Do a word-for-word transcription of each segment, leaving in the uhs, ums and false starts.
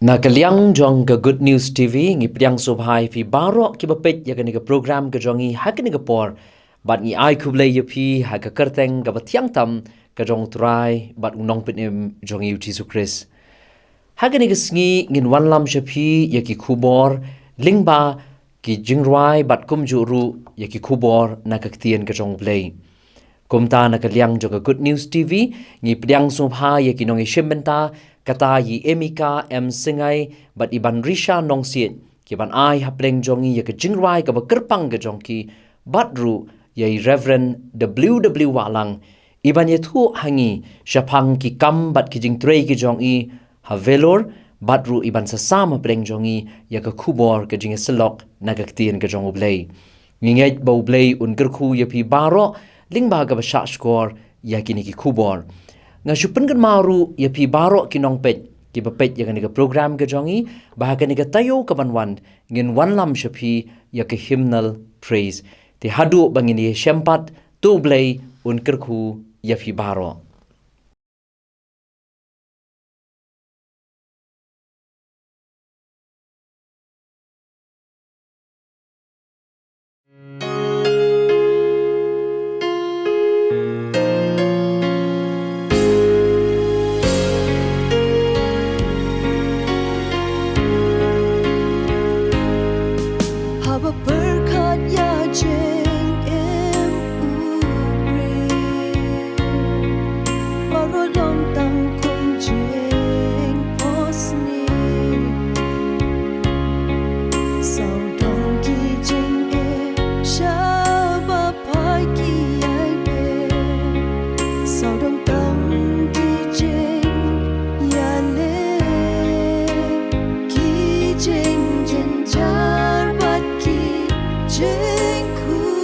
Na ka liang jong ka Good News T V, ngi pdiang sngewbha ïa phi baroh kiba peit ïa kane ka program ka jong ngi ha kane ka por, bad ngi ai khublei ïa phi ha ka kyrteng kaba thiang tam ka jong U Trai bad U Nongpynim jong ngi U Jisu Khrist. Ha kane ka sngi ngin wanlam sha phi ïa ki khubor lyngba ki jingrwai bad kumjuh ruh ïa ki khubor na ka ktien ka jong U Blei. Kumta na ka liang jong ka Good News T V, ngi pdiang sngewbha ïa ki nongïashim bynta, kata i Emika M Syngai bad i Banrisha Nongsiej, ki ban ai hapdeng jong ngi ïa ka jingrwai kaba kyrpang ka jong ki, bad ruh ïa i Reverend W W Wahlang, i ban ïathuh ha ngi shaphang ki kam bad ki jingtrei ki jong i ha Vellore, bad ruh i ban sa sam hapdeng jong ngi ïa ka khubor ka jingïasyllok na ka ktien ka jong U Blei. Ngi ngeit ba U Blei un kyrkhu ïa phi baroh lyngba kaba shah shkor ïa kine ki khubor. Nga shu pynkynmaw ruh ïa phi baroh ki nongpeit kiba peit ïa kane ka program ka jong ngi, ba ha kane ka taïew kaban wan ngin wanlam sha phi ïa ka hymnal praise. Te haduh ba ngin ïashem pat, to U Blei un kyrkhu ïa phi baroh. Haba pyrkhat ïa jingim u briew, baroh long tang kum jingphohsniew. Sawdong ki jingeh sha ba phai ki ïai beh, sawdong tang ki jingïaleh, ki jingjynjar bad ki jingkhuslai.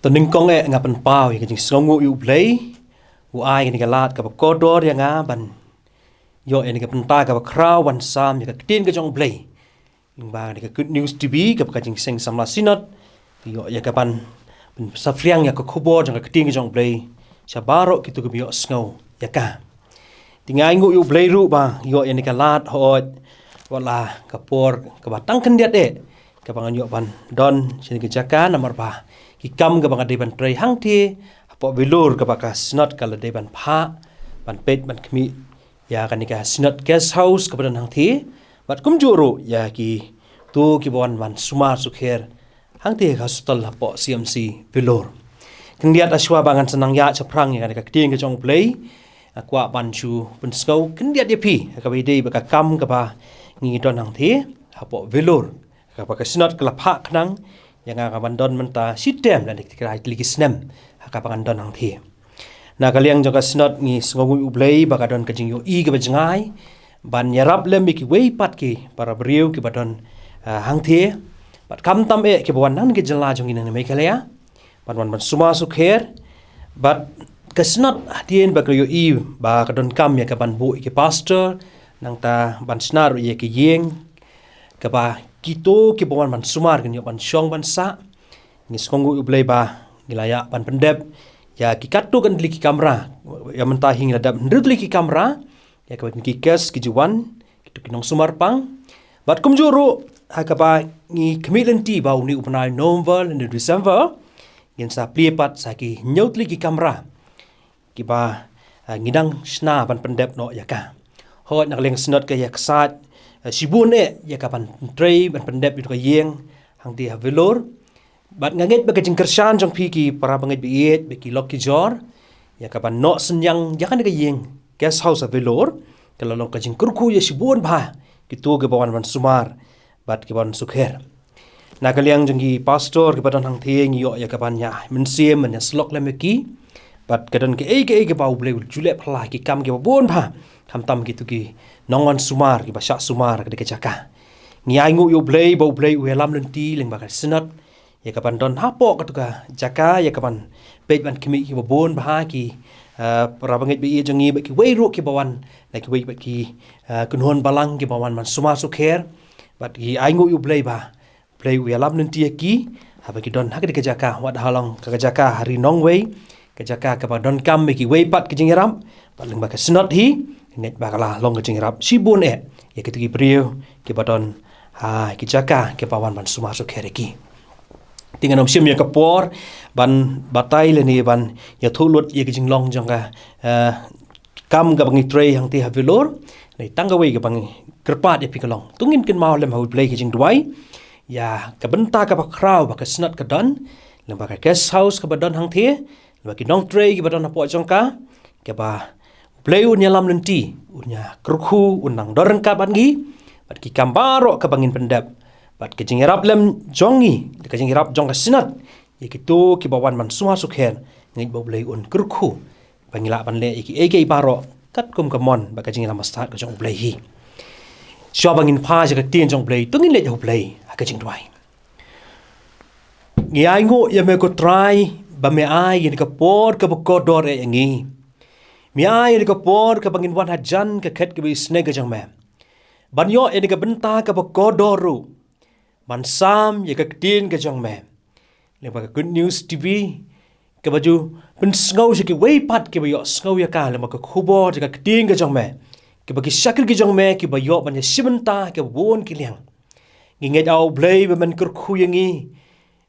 To nyngkong eh nga pynpaw ïa ka jingsngewnguh ïa U Blei, u ai ïa kane ka lad kaba kordor ïa nga ban ïoh ïa kane ka bynta kaba khraw ban sam ïa ka ktien ka jong U Blei. Lyngba kane ka Good News T V, kaba ka Jingïaseng Samla Synod, ïoh ïa kaban pynsaphriang ïa ka khubor jong ka ktien ka jong U Blei sha baroh kito kiba ïohsngew ïa ka. Te nga ainguh ïa U Blei ruh ba ïoh ïa kane ka lad hooid, wat la ka por kaba tang khyndiat eh kaba ngan ïoh ban don sha kane ka jaka, namar ba ki kam kaba nga dei ban trei hangtei hapoh Vellore, kaba ka Synod ka la dei ban phah ban peit ban khmih ïa kane ka Synod Guest House kaba don hangtei, bad kumjuh ruh ïa kito kiba wan ban sumar sukher hangtei ha hospital hapoh C M C Vellore. Khyndiat, hashwa ba ngan sa nang ïaid shaphrang ïa kane ka ktien ka jong U Blei, nga kwah ban shu pynsngew khyndiat ïa phi ha kaba ïadei bad ka kam kaba ngi don hangtei hapoh Vellore, kaba ka Synod ka la phah khnang ïa nga kaban don mynta shitem lane ki trai tylli ki snem ha kaba ngan don hangtei. Na ka liang jong ka Synod ngi sngewnguh ïa U Blei ba ka don ka jingïohi kaba jngai ban ïarap lem ïa kiwei pat ki para briew kiba don, ah, hangtei, bad khamtam eh kiba wan na ki jylla jong ngi na Meghalaya ban wan ban sumar sukher. Bad ka Synod hadien ba ka la ïohi ba ka donkam ïa kaban buh ïa ki pastor, nangta ban shna ruh ïa ki ïing kaba kito kiba wan ban sumar kin ïoh ban shong ban sah, ngi sngewnguh ïa U Blei ba ngi la ïa ban pyndep ïa ki katto katne tylli ki kamra. Ïa mynta hi ngi la dep hynriew tylli ki kamra ïa kaba ki guest ki ju wan, kito ki nongsumar pang. Bad kumjuh ruh ha kaba ngi khmih lynti ba une u bnai November lane December ngin sa plie pat sa ki hynñiew tylli ki kamra kiba, ah, ngi dang shna ban pyndep noh ïa ka. Hooid, na ka liang Synod ka ïaksaid, ah, shibun eh ïa kaban trei ban pyndep ïa ka ïing hangtei ha Vellore. Bad nga ngeit ba ka jingkyrshan jong phi ki para bangeit ba ïeit, ba ki lok ki jor, ïa kaban noh synñiang ïa kane ka ïing Guest House ha Vellore ka la long ka jingkyrkhu ïa shibun bha kito kiba wan ban sumar bad kiba wan sukher. Na ka liang jong ki pastor kiba don hangtei ngi ïoh ïa kaban ïa mynsiem ban ïa syllok lem ïa ki. Bad ka don kaei kaei kaba U Blei u ju leh pla, ki kam kiba bun bha, khamtam kito ki nongwan sumar kiba shah sumar ha kane ka jaka. Ngi ainguh ïa U Blei ba U Blei u ïalam lynti lyngba ka Synod ïa kaban don hapoh kato ka jaka ïa kaban peit ban khmih kiba bun bha ki, ah, para bangeit ba ïeit jong ngi bad kiwei ruh kiba wan na kiwei pat ki, ah, kynhun balang kiba wan ban sumar sukher. Bad ngi ainguh ïa U Blei ba U Blei u ïalam lynti ïa ki haba ki don ha kane ka jaka, wat ha long ka jaka ha Ri Nongwei, ka jaka kaba donkam ïa kiwei pat ki jingïarap. Bad lyngba ka Synod hi ngi ngeit ba ka la long ka jingïarap shibun eh ïa kito ki briew kiba don ha ki jaka kiba wan ban sumar sukher ïa ki. Te ngan ym shim ïa ka por ban batai lane ban ïathuh lut ïa ka jinglong jong ka, eh, kam kaba ngi trei hangtei ha Vellore. Ngi tang kawei kaba ngi kyrpad ïa phi ka long, to ngin kynmaw lem ha U Blei ka jingduwai ïa ka bynta kaba khraw ba ka Synod ka don, lyngba ka Guest House kaba don hangtei, lyngba ki nongtrei kiba don hapoh jong ka, kaba U Blei un ïalam lynti, un ïakyrkhu, un nang don ryngkat bad ngi bad ki kam baroh kaba ngin pyndep. Bad ka jingïarap lem jong ngi, ka jingïarap jong ka Synod ïa kito kiba wan ban sumar sukher, ngeit ba U Blei un kyrkhu ba ngi lah ban leh ïa kiei kiei baroh katkum ka mon bad ka jingïalam bastad ka jong U Blei hi. Shuwa ba ngin phai sha ka ktien jong U Blei, to ngin leit ha U Blei ha ka jingduwai. Ngi ainguh ïa me ko Trai ba me ai ïa kane ka por kaba kordor eh ïa ngi. Me ai ïa kane ka por kaba ngin wan hajan ka khet kaba isynei ka jong me ban ïoh ïa kane ka bynta kaba kordor ruh, ban sam ïa ka ktien ka jong me. Lyngba ka Good News T V, kaba ju pynsngew sha kiwei pat kiba ïohsngew ïa ka lyngba ka khubor jong ka ktien ka jong me, kiba ki shakri ki jong me kiba ïoh ban ïashim bynta kiba bun ki liang. Ngi ngeit, A U Blei, ba men kyrkhu ïa ngi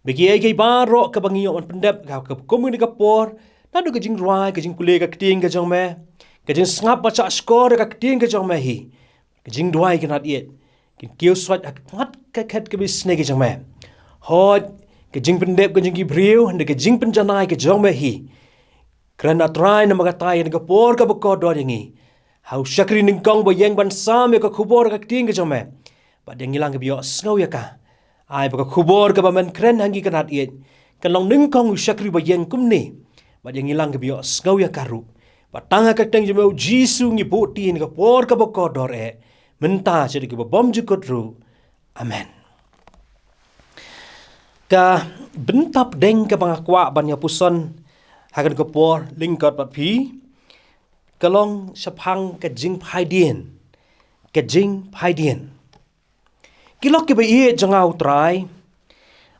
ba kiei kiei baroh kaba ngi ïoh ban pyndep ha kaba kum kane ka por, naduh ka jingrwai, ka jingpule ka ktien ka jong me, ka jingsngap ba shah shkor ka ktien ka jong me hi, ka jingduwai ka nat ïeit, kin kiew sot ha ka ngat ka khet kaba isynei ka jong me. Hooid, ka jingpyndep ka jong ki briew, hynrei ka jingpynjanai ka jong me hi. Kren, A Trai, namar kata ïa kane ka por kaba kordor ïa ngi. Ha u shakri nyngkong ba ïeng ban sam ïa ka khubor ka ktien ka jong me, bad ïa ngi lang kiba ïohsngew ïa ka, ai ba ka khubor kaba men kren ha ngi ka nat ïeit, kan long nyngkong u shakri ba ïeng kumne, bad ïa ngi lang kiba ïohsngew ïa ka ruh. Bad tang ha ka kyrteng jong me U Jisu ngi buh kti ïa kane ka por kaba kordor eh, mynta shaduh kiba bymjukut ruh. Amen. Ka bynta pdeng kaba nga kwah ban ïa puson ha kane ka por lyngkot bad phi, ka long shaphang ka jingphaidien. Ka jingphaidien. Ki lok kiba ïeit jong nga u Trai,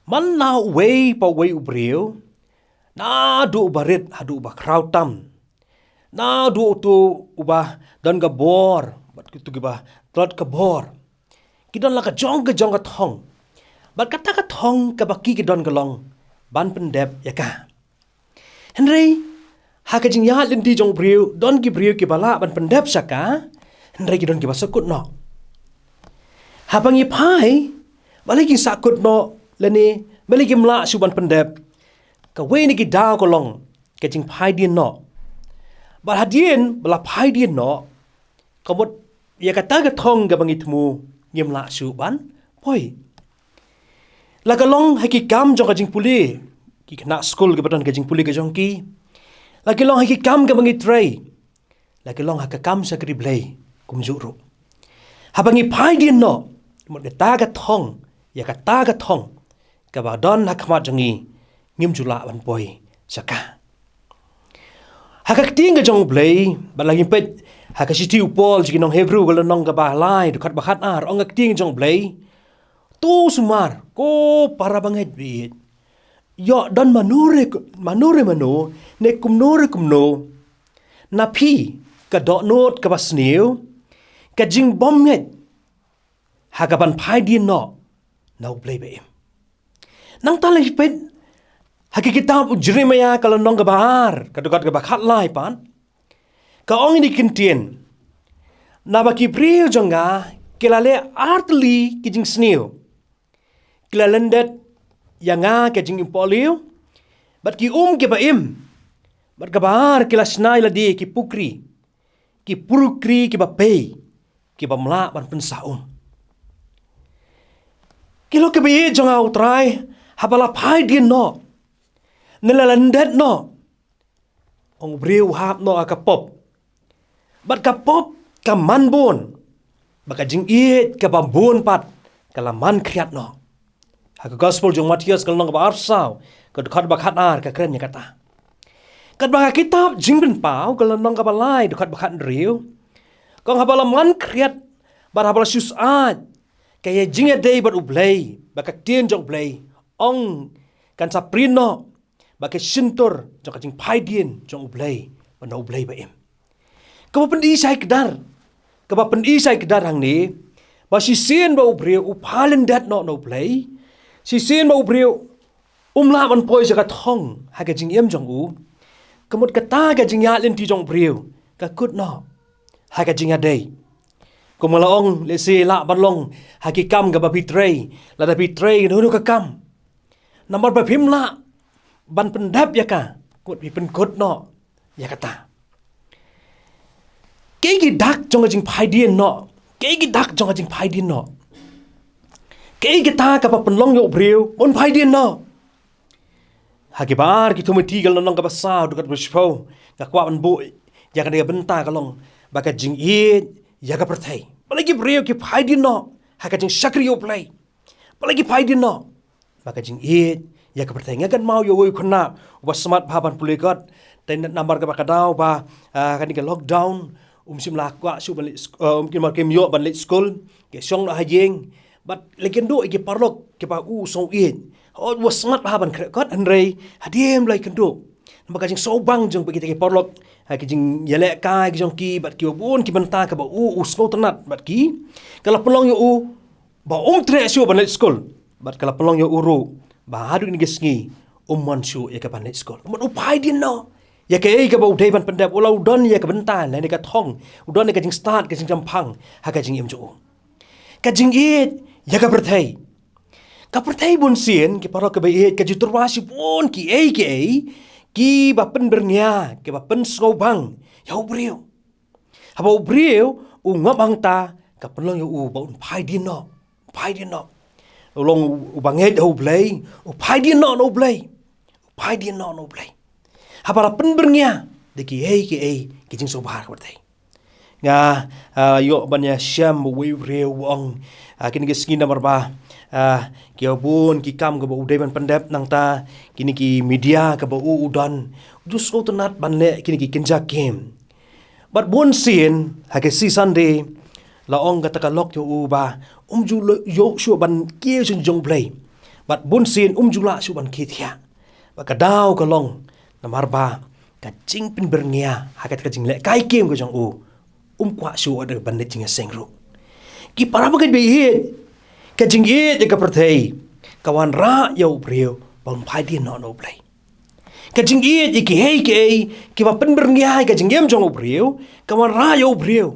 man la uwei pa uwei u briew, naduh uba rit haduh uba khraw tam, naduh uto uba don ka bor bad kito kiba tlot ka bor, ki don la ka jong ka jong ka thong. Bad kata ka thong kaba ki ki don ka long ban pyndep ïa ka. Hynrei ha ka jingïaid lynti jong u briew, don ki briew kiba lah ban pyndep sha ka, hynrei ki don kiba sahkut noh. Haba ngi phai, balei ki sahkut noh lane balei kim lah shuh ban pyndep? Kawei na ki daw ka long ka jingphaidien noh. Bad hadien ba la phaidien noh, ka mut ïa kata ka thong kaba ngi thmu ngim lah shuh ban poi. La ka long ha ki kam jong ka jingpule, ki khynnah skul kiba don ka jingpule ka jong ki. La ki long ha ki kam kaba ngi trei. La ki long ha ka kam shakri Blei kumjuh ruh. Haba ngi phaidien noh, ka mut kata ka thong, ïa kata ka thong kaba don ha khmat jong ngi, ngim ju lah ban poi sha ka. Ha ka ktien ka jong u Blei, bad la ngi peit ha ka shithi u Paul sha ki nong Hebru ka lynnong kaba lai, dkhot ba khatar, ong ka ktien jong u Blei: To sumar, ko para bangeit baieit. Ïoh don mano re mano re mano, ne kumno re kumno na phi, ka dohnud kaba sniew, ka jingbymngeit ha kaban phaidien noh na u Blei ba im. Nangta la ngi peit ha ka kitab u Jeremaïah ka lynnong kaba ar, ka dkhot kaba khatlai pat, ka ong ïa kane ka ktien: Naba ki briew jong nga ki la leh artylli ki jingsniew. Ki la lyndet ïa nga ka jingim pohliew, bad ki um kiba im, bad kaba ar ki la shna ïa lade ki pukri, ki pukri kiba pei, kibym lah ban pynsah um. Ki lok kiba ïeit jong nga u Trai, haba la phaidien noh, ne la lyndet noh, ong u briew u hap noh ha ka pop. Bad ka pop ka man bun, bad ka jingïeit kaba bun pat ka la man khriat noh. Ha ka gospel jong u Mathaios ka lynnong kaba arphew saw, ka dkhot ba khatar ka kren ïa kata. Katba ka kitab Jingpynpaw ka lynnong kaba lai, dkhot ba khathynriew, ka ong haba la man khriat bad haba la shu syaid ka ïa jingïadei bad u Blei, bad ka ktien jong u Blei, ong kan sa pyrshah noh bad ka shyntur jong ka jingphaidien jong u Blei, bad na u Blei ba im. Kaba pyni shai kdar, kaba pyni shai kdar hangne, ba shisien ba u briew u pha lyndet noh na u Blei, shisien ba u briew um lah ban poi sha ka thong ha ka jingim jong u, ka mut kata ka jingïaid lynti jong u briew ka kut noh ha ka jingïadei. Kumba la ong, lehse lah ban long ha ki kam kaba phi trei, lada phi trei kano kano ka kam, namar ba phim lah ban pyndep ïa ka, ka mut phi pynkut noh ïa kata. Kaei ki dak jong ka jingphaidien noh? Kaei ki dak jong ka jingphaidien noh? Kaei kata kaba pynlong ïa u briew un phaidien noh? Ha ki Ba Ar ki Timothi ka lynnong kaba saw, dkhot ba shiphew, nga kwah ban buh ïa kane ka bynta, ka long ba ka jingïeit ïa ka pyrthei. Balei ki briew ki phaidien noh ha ka jingshakri ïa u Blei? Balei ki phaidien noh? Ba ka jingïeit ïa ka pyrthei. Nga kynmaw ïa uwei u khynnah uba smat bha ban pule kot. Te namar kaba ka daw ba, ah, kane ka lockdown, um shym la kwah shuh ban leit sk-, ah, um kim, kim ïoh ban leit skul, ki shong noh ha ïing. Bad la kynduh ïa ki paralok kiba u u sngewieit. Hooid, uba smat bha ban khreh kot, hynrei hadien ba la kynduh, namar ka jingsngewbang jong kita ki paralok, ha ki jingïalehkai ki jong ki bad kiba bun ki bynta kaba u u sngewtynnat bad ki, ka la pynlong ïa u ba um treh shuh ban leit skul, bad ka la pynlong ïa u ruh ba haduh kine ki sngi um mon shuh ïa ka ban leit skul. Ka mut u phaidien noh ïa kaei kaba u dei ban pyndep, u la u don ïa ka bynta lane ka thong, u don ïa ka jingstad, ka jingshemphang ha ka jingim jong u. Ka jingïeit ïa ka pyrthei. Ka pyrthei bunsien, ki paralok kiba ïeit, ka ju tyrwa shibun kiei kiei kiba pynbyrngia, kiba pynsngewbang ïa u briew. Haba u briew u ngop hangta, ka pynlong ïa u ba un phaidien noh, phaidien noh. U long uba ngeit ha u Blei, u phaidien noh na u Blei, u phaidien noh na u Blei. Haba la pynbyrngia da kiei kiei ki jingsngewbha ka pyrthei. Nga, ah, ïoh ban ïashem bad uwei u briew, u ong, ah, kine ki sngi namar ba, Ah, ki bun ki kam kaba u dei ban pyndep, nangta kine ki media kaba u u don, u ju sngewtynnat ban leh kine ki kynja kem. Bad bun sien ha ka Sunday la ong kata ka lok ïa u ba um ju ïoh shuh ban kiew sha jong U Blei. Bad bun sien um ju lah shuh ban kiew thiah. Bad ka daw ka long namar ba ka jingpynbyrngia ha kata ka jingleh kai kem ka jong u, um kwah shuh da ban leit jingïaseng ruh. Ki para bangeit ba ïeit, ka jingïeit ïa ka pyrthei ka wanrah ïa u briew ba un phai dien noh na U Blei. Ka jingïeit ïa kiei kiei kiba pynbyrngia ïa ka jingim jong u briew ka wanrah ïa u briew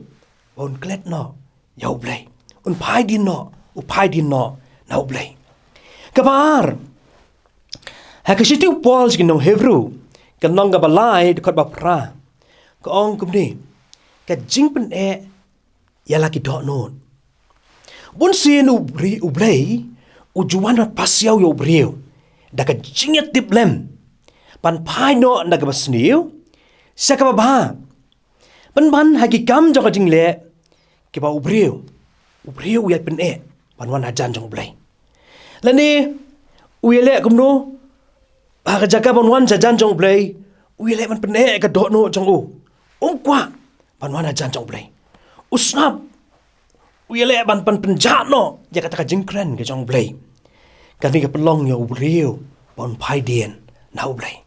ba un klet noh ïa U Blei, un phai dien noh, u phai dien noh na U Blei. Kaba ar, ha ka shithi u Paul sha ki nong Hebru, ka lynnong kaba lai, dkhot ba phra, ka ong kumne: Ka jingpyneh ïa la ki dohnud. Bun sien u bri-, U Blei u ju wan ban pasiaw ïa u briew da ka jingïatiplem ban phai noh na kaba sniew sha kaba bha. Pynban ha ki kam jong ka jingleh kiba u briew, u briew u ïai pyneh ban wan hajan jong U Blei. Lane u ïaleh kumno, ha ka jaka ban wan hajan jong U Blei, u ïaleh ban pyneh ka dohnud jong u. Um kwah ban wan hajan jong U Blei. U sngap, u ïaleh ban pyn-, pynjah noh ïa kata ka jingkren ka jong U Blei. Kane ka pynlong ïa u briew ba un phai dien na U Blei.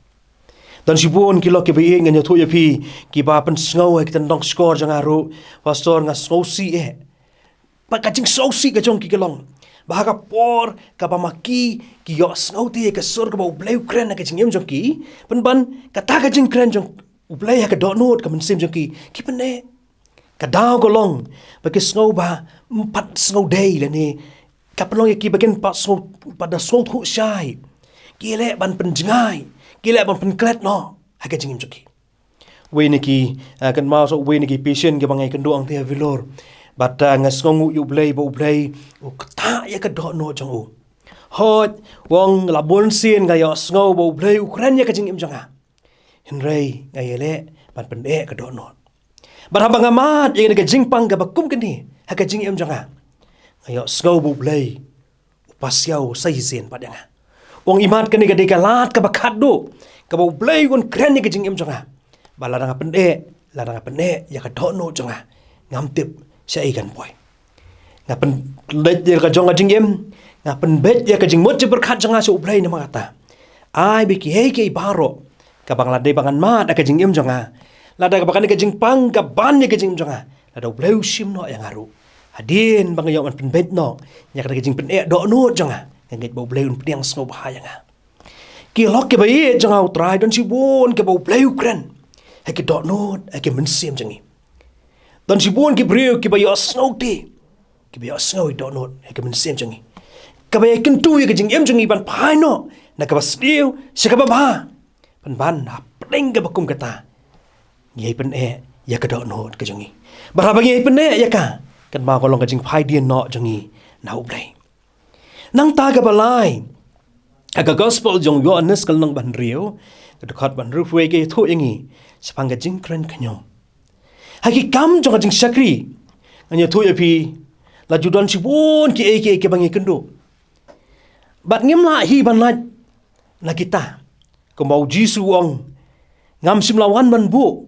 Don shibun ki lok kiba ïeit, ngan ïathuh ïa phi, kiba pynsngew ha ki tyndong shkor jong nga ruh, Pastor, nga sngewsih eh. Bad ka jingsngewsih ka jong ki ka long ba ha ka por kaba ma ki ki ïohsngew te ïa ka sur kaba U Blei u kren ha ka jingim jong ki, pynban kata ka jingkren jong U Blei ha ka dohnud ka mynsiem jong ki, ki pyneh. Ka daw ka long ba ki sngew ba ym pat sngew dei lane ka pynlong ïa ki ba kin pat sngew, pat da sngewthuh shai. Ki leh ban pynjngai, ki leh ban pynklet noh ha ka jingim jong ki. Wei na ki, ah, kynmaw sa wei na ki patient kiba nga ïakynduh hangtei ha Vellore. Bad, ah, nga sngewnguh ïa U Blei ba U Blei u ktah ïa ka dohnud jong u. Hooid, u ong la bun sien nga ïohsngew ba U Blei u kren ïa ka jingim jong nga. Hynrei nga ïaleh ban pyneh ka dohnud. Bad haba nga mad ïa kane ka jingpang kaba kum kane ha ka jingim jong nga, nga ïohsngew ba U Blei u pasiaw sa shisien pat ïa nga. U ong, imat, kane ka dei ka lad kaba khatduh kaba U Blei un kren ïa ka jingim jong nga. Ba lada nga pyneh, lada nga pyneh ïa ka dohnud jong nga, ngam tip shaei kan poi. Nga pynleit ïa ka jong ka jingim, nga pynbeit ïa ka jingmut jingpyrkhat jong nga sha U Blei namar kata. Ai ba kiei kiei baroh kaba nga la dei ba ngan mad ha ka jingim jong nga, lada kaba kane ka jingpang ka ban ïa ka jingim jong nga, lada U Blei u shim noh ïa nga ruh, hadien ba nga ïoh ban pynbeit noh ïa kata ka jingpyneh dohnud jong nga, nga ngeit ba U Blei un pdiang sngewbha ïa nga. Ki lok kiba ïeit jong nga ha U Trai, don shibun kiba U Blei u kren ha ki dohnud, ha ki mynsiem jong ngi. Don shibun ki briew kiba ïohsngew te, kiba ïohsngew ïa ki dohnud ha ki mynsiem jong ngi, kaba ïakyntu ïa ka jingim jong ngi ban phai noh na kaba sniew sha kaba bha. Pynban hapdeng kaba kum kata, ngi ïai pyneh ïa ka dohnud ka jong ngi. Bad haba ngi ïai pyneh ïa ka, kynmaw ka long ka jingphai dien noh jong ngi na U Blei. Nangta kaba lai, ha ka Gospel jong u Ïoannis ka lynnong ba hynriew, ka dkhot ba hynriewphew wei ka ïathuh ïa ngi shaphang ka jingkren khñium. Ha ki kam jong ka jingshakri, ngan ïathuh ïa phi, la ju don shibun kiei kiei kiba ngi kynduh. Bad ngim lah hi ban lait na kita. Kumba U Jisu u ong, ngam shym la wan ban buh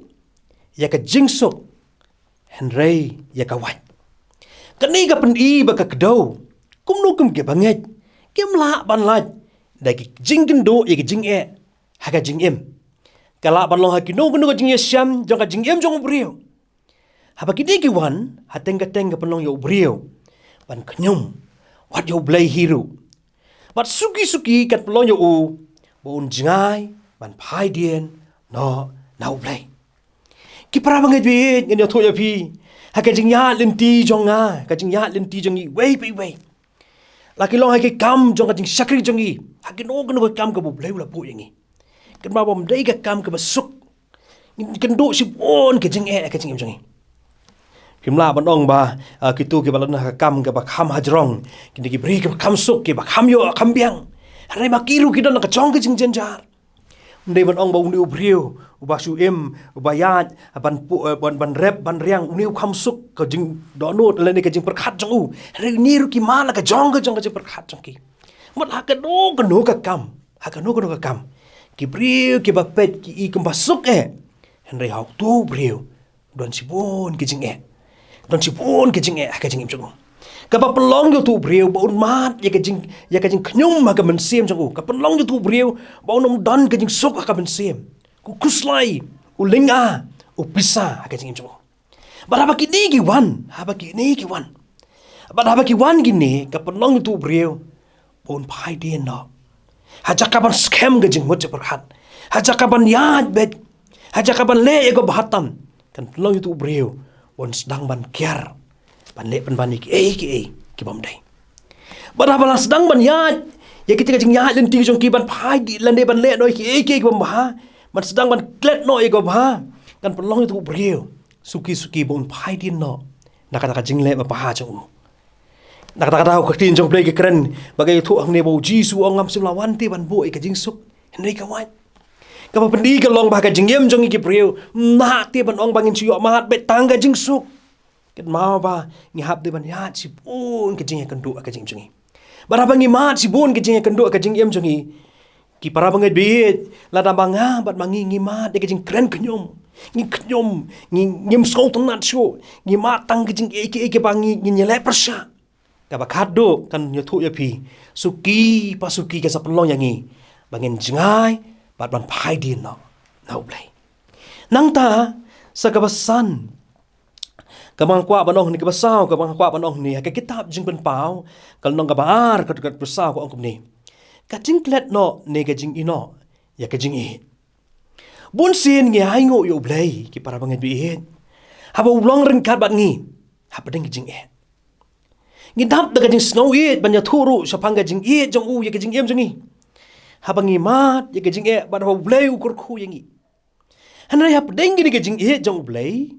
ïa ka jingsuk, hynrei ïa ka wait. Kane ka pyni ba ka kdew, kumno kum kiba ngeit, kim lah ban lait da ki jingkynduh ïa ki jingeh ha ka jingim. Ka lah ban long ha kino kino ka jingïashem jong ka jingim jong u briew. Haba kine ki wan, ha teng ka teng ka pynlong ïa u briew ban khñium, wat ïa U Blei hi ruh. Bad suki suki kan pynlong ïa u ba un jngai ban phai dien noh na U Blei. Ki para bangeit, ngan ïathuh ïa phi, ha ka jingïaid lynti jong nga, ka jingïaid lynti jong ngi iwei pa iwei, la ki long ha ki kam jong ka jingshakri jong ngi, ha kino kino ka kam kaba U Blei u la buh ïa ngi, kynmaw ba ym dei ka kam kaba suk. Ngi kynduh shibun ka jingeh ha ka jingim jong ngi. Phim lah ban ong ba, ah, kito kiba la don ha ka kam kaba kham hajrong, kine ki briew kiba kham suk, kiba kham ïoh kham biang, hynrei ma ki ruh ki don ha ka jong ka jingjynjar. Hynrei ban ong ba une u briew uba shu im, uba ïaid ban pu-, eh, ban, ban rep, ban riang, une u kham suk, ka jingdohnud lane ka jingpyrkhat jong u. Hynrei une ruh ki mad la ka jong ka jong ka jingpyrkhat jong ki. Mut ha kano kano ka kam, ha kano kano ka kam, ki briew kiba peit ki i kumba suk eh. Hynrei ha uto u briew don shibun ki jingeh. Don shibun ki jingeh ha ka jingim jong u. Kaba pynlong ïa uto u briew ba un mad ïa ka jing, ïa ka jingkhñium ha ka mynsiem jong u. Ka pynlong ïa uto u briew ba un ym don ka jingsuk ha ka mynsiem. U khuslai, u lynga, u pisa ha ka jingim jong u. Bad haba kine ki wan, haba kine ki wan. Bad haba ki wan kine, ka pynlong ïa uto u briew ba un phai dien noh. Ha jaka ban skhem ka jingmut jingpyrkhat, ha jaka ban ïaid beit, ha jaka ban leh ïa kaba bha tam, kan pynlong ïa uto u briew ba un sdang ban kiar, ban leh pynban ïa kiei kiei ki bym dei. Bad haba la sdang ban ïaid ïa kita ka jingïaid lynti jong ki, ban phai dien lane ban leh noh ïa kiei kiei ki bym bha, ban sdang ban klet noh ïa kaba bha, kan pynlong ïa uto u briew suki suki ba un phai dien noh na kata ka jingleh ba bha jong u. Na kata ka daw ka ktien jong U Blei ka kren, ba ka ïathuh hangne ba U Jisu u ong, ngam shym la wan te ban buh ïa ka jingsuk, hynrei ka wait. Kaba pyni ka long ba ha ka jingim jong ngi ki briew, ym nah te ban ong ba ngin shu ïoh mad beit tang ka jingsuk. Kynmaw ba ngi hap dei ban ïaid shibun ka jingïakynduh ha ka jingim jong ngi. Bad haba ngi mad shibun ka jingïakynduh ha ka jingim jong ngi, ki para bangeit baieit, lada ma nga bad ma ngi ngi mad ïa ka jingkren khñium, ngi khñium, ngi, ngim sngewtynnat shuh, ngi mad tang ka jingïeit kiei kiei ba ngi, ngi ïaleh pyrshah, kaba khadduh kan ïathuh ïa phi, suki pa suki kan sa pynlong ïa ngi ba ngin jngai bad ban phai dien noh na U Blei. Nangta sa kaba san, kaba nga kwah ban ong hangne, kaba saw, kaba nga kwah ban ong hangne, ha ka kitab Jingpynpaw, ka lynnong kaba ar, ka dkhot ba saw ka ong kumne: Ka jingklet noh ne ka jingïehnoh ïa ka jingïeit. Bun sien ngi ainguh ïa U Blei, ki para bangeit baieit, haba u long ryngkat bad ngi hapdeng ka jingeh. Ngi dap da ka jingsngewïeit ban ïathuh ruh shaphang ka jingïeit jong u ïa ka jingim jong ngi, haba ngi mad ïa ka jingeh bad haba U Blei u kyrkhu ïa ngi. Hynrei hapdeng kane ka jingïeit jong U Blei,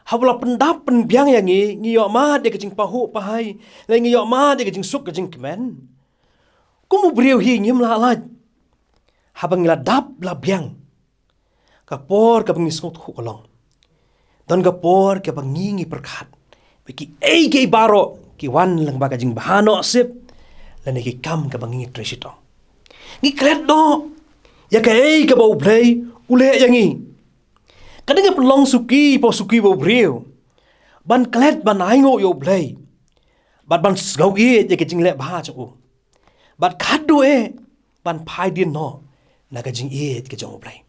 haba la pyndap pynbiang ïa ngi, ngi ïoh mad ïa ka jingpahuh pahai, lane ngi ïoh mad ïa ka jingsuk ka jingkmen, kum u briew hi ngim lah lait. Haba ngi la dap la biang, ka por kaba ngi sngewthuh ka long, don ka por kaba ngi, ngi pyrkhat ba kiei kiei baroh ki wan lyngba ka jingbha nohsip, lane ki kam kaba ngi, ngi trei shitom. Ngi klet noh ïa kaei kaba U Blei u leh ïa ngi. Ka dei ka pynlong suki pa suki ba u briew ban klet, ban ainguh ïa U Blei, bad ban sngewïeit ïa ka jingleh bha jong u, bad khadduh eh ban phai dien noh na ka jingïeit ka jong U Blei.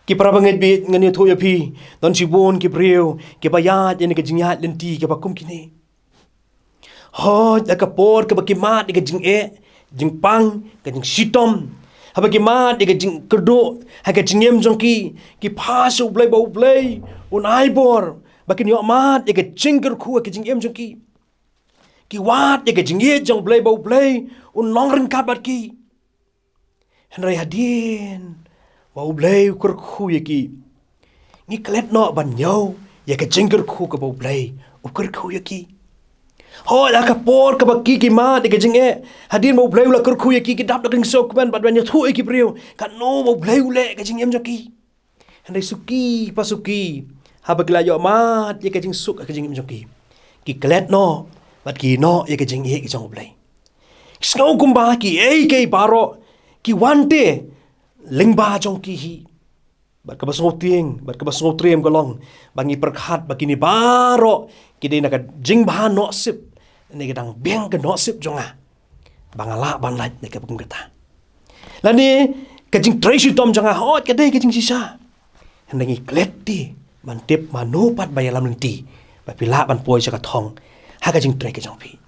Ki para bangeit baieit, ngan ïathuh ïa phi, don shibun ki briew kiba ïaid ïa ka jingïaid lynti kaba kum kine. Hooid, ha ka por kaba ki mad ïa ka jingeh, jingpang, ka jingshitom, haba ki mad ïa ka jingkyrduh ha ka jingim jong ki, ki phai sha U Blei ba U Blei un ai bor ba kin ïoh mad ïa ka jingkyrkhu ha ka jingim jong ki. Ki wad ïa ka jingïeit jong U Blei ba U Blei un long ryngkat bad ki. Hynrei hadien ba U Blei u kyrkhu ïa ki, ngi klet noh ban ñiew ïa ka jingkyrkhu kaba U Blei u kyrkhu ïa ki. Hooid, ha ka por kaba ki, ki mad ïa ka jingeh, hadien ba U Blei u la kyrkhu ïa ki, ki dap da ka jingsngewkmen bad ban ïathuh ïa ki briew katno ba U Blei u leh ïa ka jingim jong ki. Hynrei suki pa suki, haba ki la ïoh mad ïa ka jingsuk ha ka jingim jong ki, ki klet noh bad ki ïehnoh ïa ka jingïeit ka jong U Blei. Ki sngew kumba kiei kiei baroh ki wan te lyngba jong ki hi. Bad kaba sngewtieng bad kaba sngewtriem ka long ba ngi pyrkhat ba kine baroh ki dei na ka jingbha nohsip, ne ka dang biang ka nohsip jong nga ba nga lah ban lait na kaba kum kata, lane ka jingtrei shitom jong nga, hooid, ka dei ka jingshisha. Hynrei ngi klet te ban tip mano pat ba ïalam lynti ba phi lah ban poi sha ka thong ha ka jingtrei ka jong phi.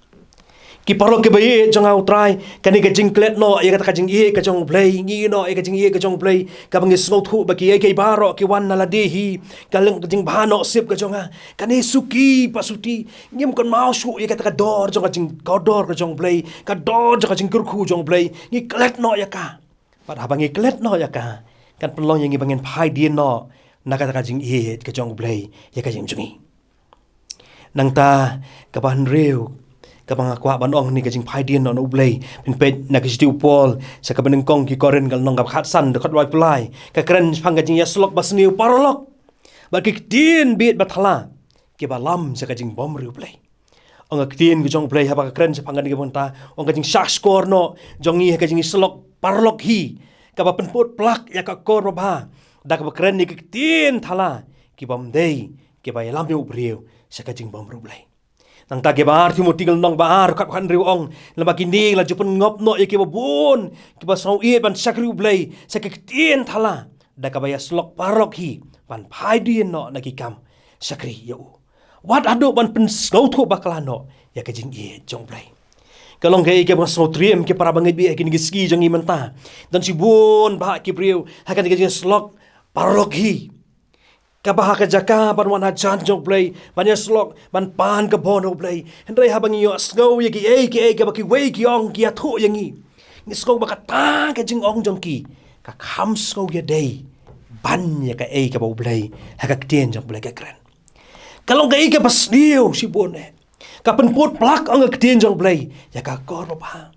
Ki paralok kiba ïeit jong nga ha U Trai, kane ka jingklet noh ïa kata ka jingïeit ka jong U Blei, ngi ïehnoh ïa ka jingïeit ka jong U Blei, kaba ngi sngewthuh ba kiei kiei baroh ki wan na lade hi, ka long ka jingbha nohsip ka jong nga. Kane suki pa suki, ngim kynmaw shuh ïa kata ka dor jong ka jing, ka dor ka jong U Blei, ka dor jong ka jingkyrkhu jong U Blei, ngi klet noh ïa ka. Bad haba ngi klet noh ïa ka, kan pynlong ïa ngi ba ngin phai dien noh na kata ka jingïeit ka jong U Blei ïa ka jingim jong ngi. Nangta kaba hynriew, Kaba nga kwah ban ong ha kane ka jingphai dien noh na U Blei, pynpeit na ka shithi u Paul sha ka banyngkong ki Korinth ka lynnong kaba khatsan, dkhot wai pulai, ka kren shaphang ka jingïasyllok basniew paralok bad ki ktien bit bathala kiba lam sha ka jingbymriewblei. Ong ka ktien ka jong U Blei haba ka kren shaphang kane ka bynta, ong ka jingshahshkor noh jong ngi ha ka jingïasyllok paralok hi, kaba pynput plak ïa ka akor babha da kaba kren ïa ki ktien thala kibym dei, kiba ïalam ïa u briew sha ka jingbymriewblei. Nangta kiba ar Timothi ka lynnong ba ar, dkhot khathynriew ong, namar kine la ju pynngop noh ïa kiba bun kiba sngewieit ban shakri U Blei sha ki ktien thala da kaba ïasyllok paralok hi ban phai dien noh na ki kam shakri ïa u, wat haduh ban pynsngewthuh bakla noh ïa ka jingïeit jong U Blei. Ka long kaei kaba sngewtriem ki para bangeit baieit ha kine ki sngi jong ngi mynta. Don shibun bha ki briew ha kane ka jingïasyllok paralok hi, kaba ha ka jaka ban wan hajan jong U Blei, ban ïasyllok, ban pan ka bor na U Blei, hynrei haba ngi ïohsngew ïa kiei kiei kaba kiwei ki ong, ki ïathuh ïa ngi, ngi sngew ba kata ka jingong jong ki ka kham sngew ïadei ban ïa kaei kaba U Blei ha ka ktien jong U Blei ka kren. Ka long kaei kaba sniew shibun eh. Ka pynput plak, ong ka ktien jong U Blei, ïa ka akor babha.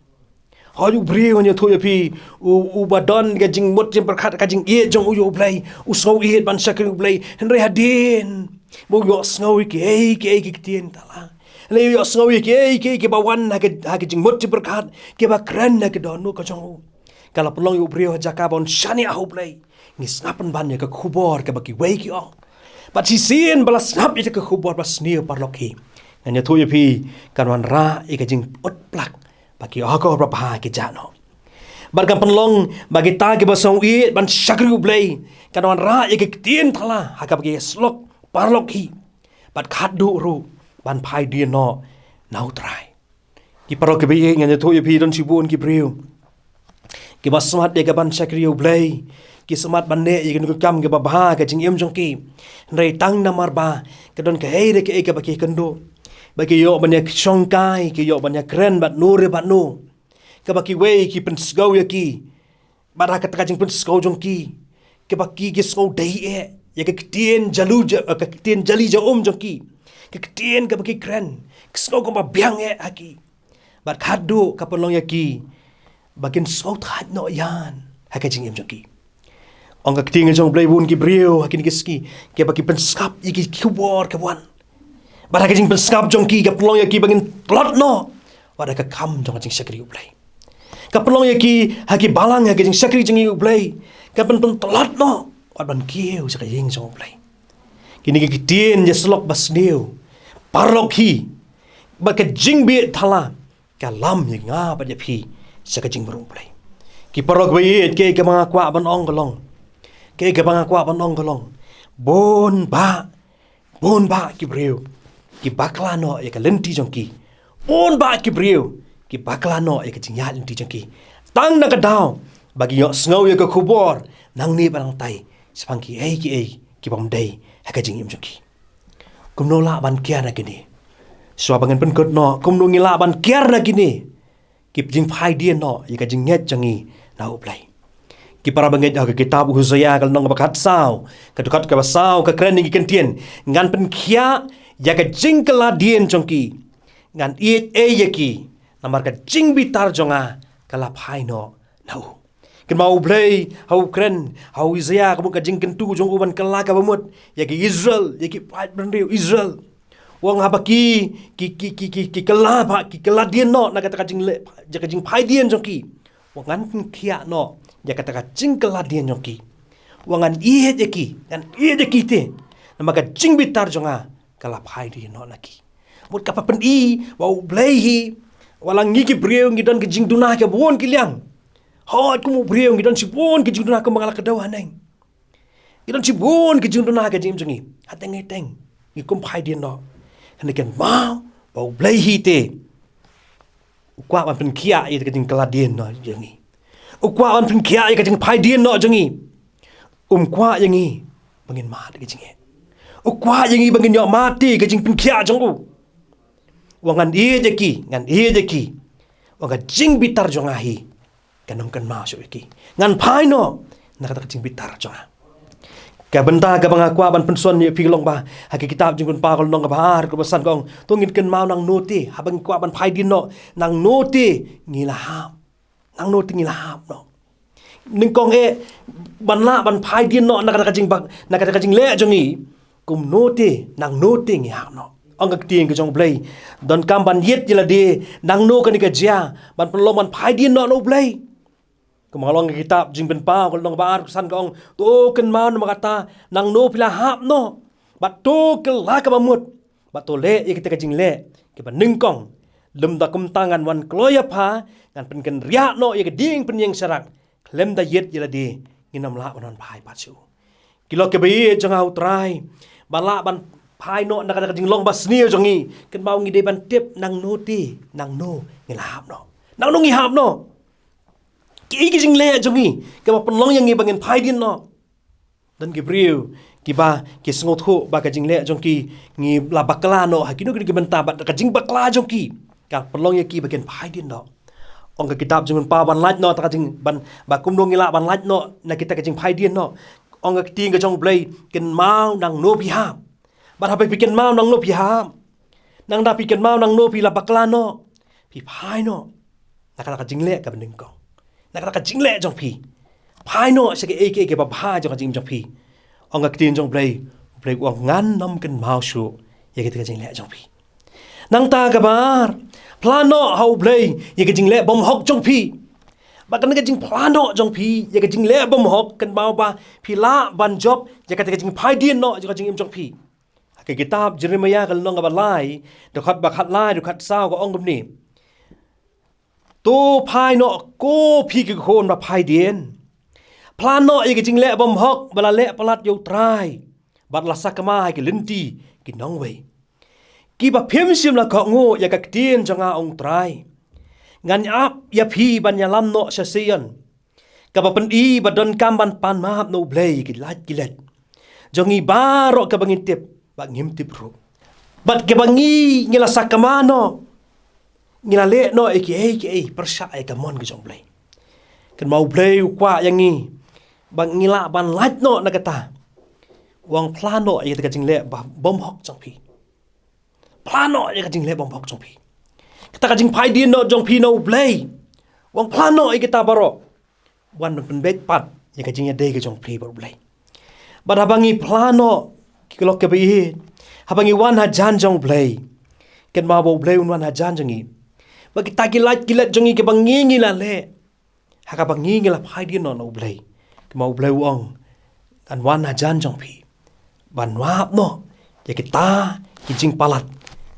Hooid, u briew, ngan ïathuh ïa phi, u, uba don ka jingmut jingpyrkhat, ka jingïeit jong u ïa U Blei, u sngewieit ban shakri U Blei, hynrei hadien ba u ïohsngew ïa kiei kiei ki ktien thala, hynrei u ïohsngew ïa kiei kiei kiba wan ha ka, ha ka jingmut jingpyrkhat, kiba kren ha ka dohnud ka jong u, ka la pynlong ïa u briew ha jaka ban shaniah ha U Blei. Ngi sngap pynban ïa ka khubor kaba kiwei ki ong. Bad shisien ba la sngap ïa ka khubor basniew paralok hi, ngan ïathuh ïa phi, kan wanrah ïa ka jingpynplak ba ki akor babha ki jah noh. Bad kan pynlong ba kita kiba sngewieit ban shakri U Blei kan wanrah ïa ki ktien thala ha kaba ki ïasyllok paralok hi, bad khadduh ruh ban phai dien noh na U Trai. Ki paralok kiba ïeit, ngan ïathuh ïa phi, don shibun ki briew kiba smat ïa ka ban shakri U Blei, ki smat ban leh ïa kano ka kam kaba bha ha ka jingim jong ki, hynrei tang namar ba ka don kaei re kaei kaba ki kynduh, ba ki ïoh ban ïashongkai, ki ïoh ban ïakren bad no re bad no, kaba kiwei ki pynsngew ïa ki bad ha kata ka jingpynsngew jong ki, kaba ki, ki sngew dei eh ïa ka ktien jalu ja, ka ktien jali ja um jong ki, ka ktien kaba ki kren, ki sngew kumba biang eh ha ki. Bad khadduh ka pynlong ïa ki ba kin sngew thait noh ïan ha ka jingim jong ki. Ong ka ktien jong U Blei, bun ki briew ha kine ki sngi kiba ki pynskap ïa ki khubor ka wan, bad ha ka jingpynskap jong ki ka pynlong ïa ki ba ngin tlot noh wat ha ka kam jong ka jingshakri U Blei. Ka pynlong ïa ki ha ki balang ha ka jingshakri jong U Blei, ka pynpyntlot noh wat ban kiew sha ka ïing jong U Blei. Kine ki ktien ïasyllok basniew paralok hi, bad ka jingbieit thala ka lam ïa nga bad ïa phi sha ka jingmut U Blei. Ki paralok baieit, kaei kaba nga kwah ban ong ka long, kaei kaba nga kwah ban ong ka long, bun bah, bun bah ki briew ki bakla noh ïa ka lynti jong ki. Bun bah ki briew ki bakla noh ïa ka jingïaid lynti jong ki, tang na ka daw ba ki ïohsngew ïa ka khubor nangne bad nangtai shaphang kiei kiei kibym dei ha ka jingim jong ki. Kumno lah ban kiar na kine? Shuwa ba ngan pynkut noh, kumno ngi lah ban kiar na kine ki jingphai dien noh ïa ka jingngeit jong ngi na U Blei? Ki para bangeit, ha ka kitab u Hosea ka lynnong kaba khatsaw, ka dkhot kaba saw, ka kren ïa ki kyntien: Ngan pynkhiah ïa ka jingkylla dien jong ki, ngan ïeit ei ïa ki, namar ka jingbitar jong nga ka la phai noh na u. Kynmaw U Blei ha u kren ha u Isaiah, ka mut ka jingkyntu jong u ban kylla kaba mut ïa ki Israel, ïa ki paid bynriew Israel. U ong haba ki, ki, ki, ki, ki, ki kylla ba, ki kylla dien noh na kata ka jingleh, ïa ka jingphai dien jong ki, u ong ngan pynkhiah noh ïa kata ka jingkylla dien jong ki. U ong ngan ïeit ïa ki, ngan ïeit ïa ki te, namar ka jingbitar jong nga ka la phai dien noh na ki. Mut kaba pyni ba U Blei hi, wat la ngi ki briew ngi don ki jingduna kiba bun ki liang. Hooid, kum u briew ngi don shibun ki jingduna kumba nga la kdew haneng. Ngi don shibun ki jingduna ha ka jingim jong ngi. Hateng hateng ngi kum phai dien noh. Hynrei kynmaw ba U Blei hi te u kwah ban pynkhiah ïa ka jingkylla dien noh jong ngi. U kwah ban pynkhiah ïa ka jingphai dien noh jong ngi. Um kwah ïa ngi ba ngin mad ïa ka jingeh. U kwah ïa ngi ba ngin ïoh mad te ïa ka jingpynkhiah jong u. U ong ngan ïeit ïa ki, ngan ïeit ïa ki. U ong ka jingbitar jong nga hi kan ym kynmaw shuh ïa ki. Ngan phai noh na kata ka jingbitar jong nga. Ka bynta kaba nga kwah ban pynshon ïa phi ka long ba ha ka kitab Jingpynpaw ka lynnong kaba ar, ka dkhot ba san ka ong, to ngin kynmaw nangno te, haba ngi kwah ban phai dien noh, nangno te ngi la hap. Nangno te ngi la hap noh. Nyngkong eh, ban lah ban phai dien noh na kata ka jingbak, na kata ka jingleh jong ngi, kumno te, nangno te ngi hap noh. Ong ka ktien ka jong U Blei, donkam ban ïit ïa lade, nangno kane ka jia, ban pynlong ban phai dien noh na U Blei. Kumba ka long ka kitab Jingpynpaw ka lynnong ba ar, ka dkhot ba san ka ong, to kynmaw namar kata, nangno phi la hap noh. Bad to kylla kaba mut, bad to leh ïa kita ka jingleh kiba nyngkong. Lymda kumta ngan wan kloi ïa pha, ngan pynkynriah noh ïa ka dieng pynïeng sharak. Khlem da ïit ïa lade, ngin ym lah ban wan phai pat shuh. Ki lok kiba ïeit jong nga ha U Trai, ba lah ban phai noh na kata ka jinglong ba sniew jong ngi, kynmaw ngi dei ban tip nangno te, nangno ngi la hap noh. Nangno ngi hap noh. Ki, ki jingleh jong ngi kiba pynlong ïa ngi ba ngin phai dien noh. Don ki briew kiba ki sngewthuh ba ka jingleh jong ki, ngi la bakla noh ha kino kino ki bynta, bad ka jingbakla jong ki ka pynlong ïa ki ba kin phai dien noh. Ong ka kitab Jingpynpaw ban lait noh ta ka jing ban, ba kumno ngi lah ban lait noh na kita ka jingphai dien noh. Ong ka ktien ka jong U Blei, kynmaw nangno phi hap. Bad haba phi kynmaw nangno phi hap, nangta phi kynmaw nangno phi la bakla noh, phi phai noh na kata ka jingleh kaba nyngkong, na kata ka jingleh jong phi. Phai noh sha kaei kaei kaba bha jong ka jingim jong phi. Ong ka ktien jong U Blei, U Blei u ong, ngan ym kynmaw shuh ïa kita ka jingleh jong phi. Nangta kaba ar, phla noh ha U Blei ïa ka jingleh bymhok jong phi. Bad kane ka jingphla noh jong phi ïa ka jingleh bymhok, kynmaw ba phi lah ban jop ïa kata ka jingphai dien noh jong ka jingim jong phi. Ha ka kitab Jeremaïah ka lynnong kaba lai, dkhot ba khatlai, dkhot saw ka ong kumne. To phai noh ko phi ki khun ba phai dien. Phla noh ïa ka jingleh bymhok ba la leh palat ïa U Trai, bad la sakma ha ki lynti ki nongwei, kiba phim shym la kohnguh ïa ka ktien jong nga, ong U Trai. Ngan ap ïa phi ban ïalam noh sha Sion, kaba pyni ba donkam ban pan map na U Blei ïa ki lait ki leit jong ngi baroh kaba ngim tip bad ngim tip ruh. Bad kaba ngi, ngi la sakma noh, ngi la leh noh ïa kiei kiei pyrshah ïa ka mon ka jong U Blei. Kynmaw U Blei u kwah ïa ngi ba ngi lah ban lait noh na kata. U ong phla noh ïa kata ka jingleh ba, bymhok jong phi. Phla noh ïa ka jingleh bymhok jong phi. Kata ka jingphai dien noh jong phi na U Blei. U ong phla noh ïa kita baroh. Wan ban pynbeit pat ïa ka jingïadei ka jong phi bad U Blei. Bad haba ngi phla noh, ki lok kiba ïeit, haba ngi wan hajan jong U Blei, kynmaw ba U Blei un wan hajan jong ngi. Bad kita ki lait ki leit jong ngi kiba ngi, ngi la leh, ha kaba ngi, ngi la phai dien noh na U Blei, kynmaw U Blei u ong, ngan wan hajan jong phi ban map noh ïa kita ki jingpalat,